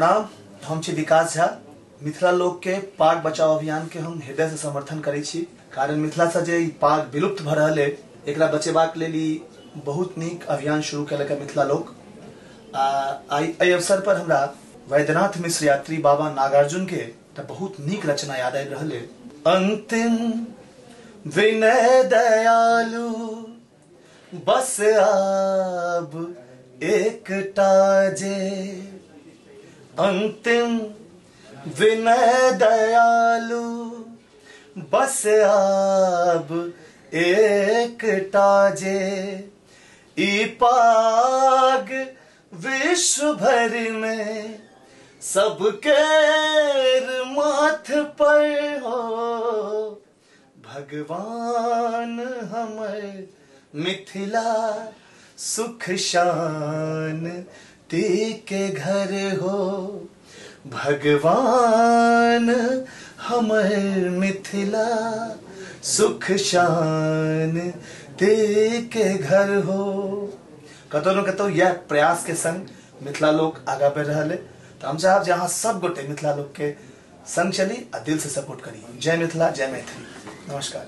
प्रणाम। हम छी विकास झा। मिथिला लोक के पाग बचाओ अभियान के हम हृदय से समर्थन करै छी, कारण मिथिला से जे ई पाग विलुप्त भ रहल है एकरा बचेबाक लेल ई बहुत नीक अभियान शुरू केलक है मिथिला लोक। आ एहि अवसर पर हमरा वैद्यनाथ मिश्र यात्री बाबा नागार्जुन के त बहुत नीक रचना याद आबि रहल है। अंतिम विनय दयालु बस आब एकटा जे, अंतिम विनय दयालु बस आब एकटा जे, ई पाग विश्व भर में सबके माथ पर हो, भगवान हमर मिथिला सुख शांति के घर हो, भगवान हमर मिथिला सुख शांति के घर हो। कतौ न कतौ यह प्रयास के संग मिथिला लोक आगा बढ़ रहा है। तो हम चाहब जे अहाँ सब गोटे मिथिला लोक के संग चली आ दिल से सपोर्ट करी। जय मिथिला, जय मैथिली। नमस्कार।